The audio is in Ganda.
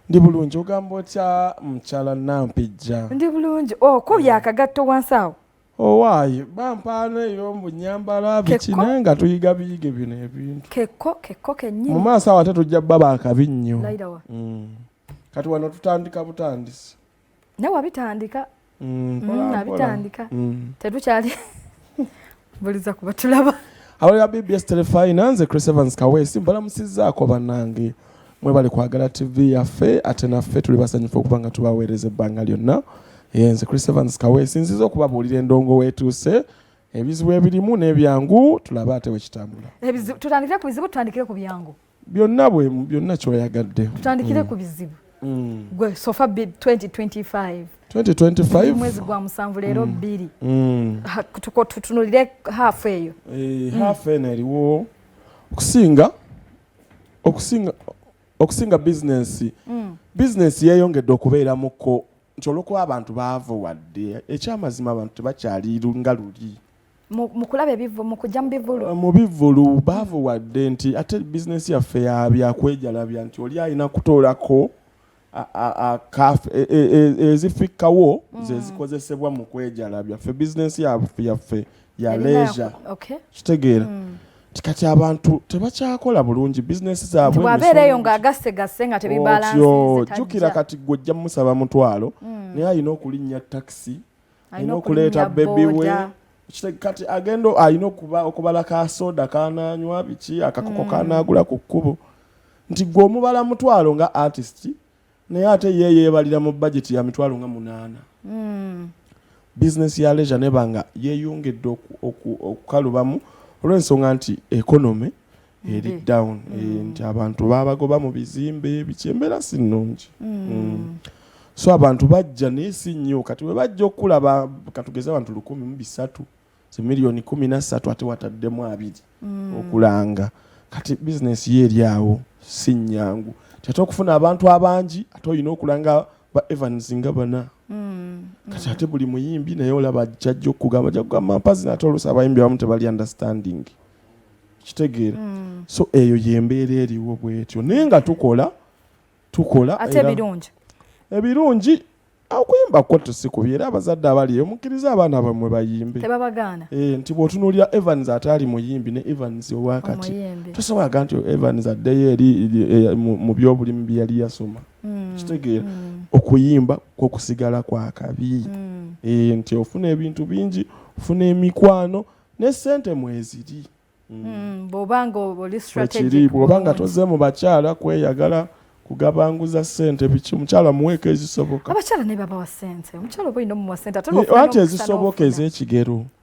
Ndi bulungi. Ogamba otya, mukyala Nampijja? Ndi bulungi. Okubye akagatto wansi awo. Owaaye, bampaano eyo mbu nyambala biki, naye nga tuyiga biyige bino ebintu. Kekko kekko kennyini. Mu maaso awo ate tujja baba akabi nnyo. Layirawa. Kati wano tutandika butandisi. Nawe wabitandika. Mpola, mpola. Abitandika. Tetukyali buliza kuba tulaba. Abalira BBS Terefayina, nze Chris Evans Kaweesi, mbalamusizzaako bannange. Mwebale kwagala TV yaffe, ate naffe tuli basanyufu okuba nga tubaweereza ebbanga lyonna. Ye nze Chris Evans Kaweesi, nziza okubabuulira endongo weetuuse, ebizibu ebirimu n'ebyangu, tulabe ate wekitambula. Ebizibu, tutandikire ku bizibu, tutandikire ku byangu? Byonna bwe byonna kyoyagadde. Tutandikire ku bizibu. Gwe so far 2025. 2025. Mwezi gwa 7 leero 2. Tutunulire half eyo. Half eno eriwo okusinga bizinensi. Bizinensi yeeyongedde okubeeramuko nti olwokuba abantu baavuwadde, ekyamazima abantu tebakyali nga luli. Mu kulaba ebivu, mu kujja mu bivulu. Mu bivulu baavuwadde, nti ate bizinensi yaffe ya byakwejalabya, nti oli alina kutoolako ezifikkawo ze zikozesebwa mu kwejalabya. Ffe bizinensi yaffe ya leisure. Kitegeera nti kati abantu tebakyakola bulungi bizinensi zaabwe. Bw'abeera eyo ng'agassegasse nga Otyo tebibalansinze. Jjukira kati gwe ojja musaba 500, naye alina okulinnya takisi, alina okuleeta baby we. Kati agenda alina okubala kasoda kananywa, biki, akakoko kanagula ku kkubo, nti gwe omubala 500 nga artist, naye ate ye yeebalira mu budget ya 80,000. Bizinesi ya leisure neba nga yeeyongedde okukalubamu olw'ensonga nti economy eri down, nti abantu babagoba mu bizimbe, biki, embeera si nnungi. So abantu bajja naye si nnyo. Kati bwe bajja okulaba, katugeze abantu 1,300, zi miliyoni 13, ate wataddemu 20 okulanga. Kati bizinesi ye eri awo si nnyangu, ti ate okufuna abantu abangi, ate olina okulanga ba Evans nga bana. Kati ate buli muyimbi naye olaba kyajja okugamba, ajja kugamba mpazi, ate oluusi abayimbi abamu tebali understanding, kitegeera? So eyo yembeera eriwo bwetyo, naye nga tukola tukola. Ate ebirungi? Ebirungi, okuyimba kwo tusikubye, era abazadde abali eyo mukkirize abaana bammwe bayimbe. Tebabagaana. Nti bw'otunuulira Evans ataali muyimbi ne Evans owakati, Omuyimbi. tosobola ga nti Evans addeyo eri mu byobulimi bye yali yasoma. Kitegeera, okuyimba kwo kusigala kwa kabi. Nti ofuna ebintu bingi, ofuna emikwano ne ssente mweziri. Bw'obanga oli Wekiri strategic bw'oba nga bulungi. toze mu bakyala kweyagala kugabanguza ssente, biki, omukyala muweeko ezisoboka. Abakyala naye babawa ssente. Omukyala oba olina omuwa ssente, ate Anti n'ofuna n'omukisa ezisoboka n'ofuna. ez'ekigero.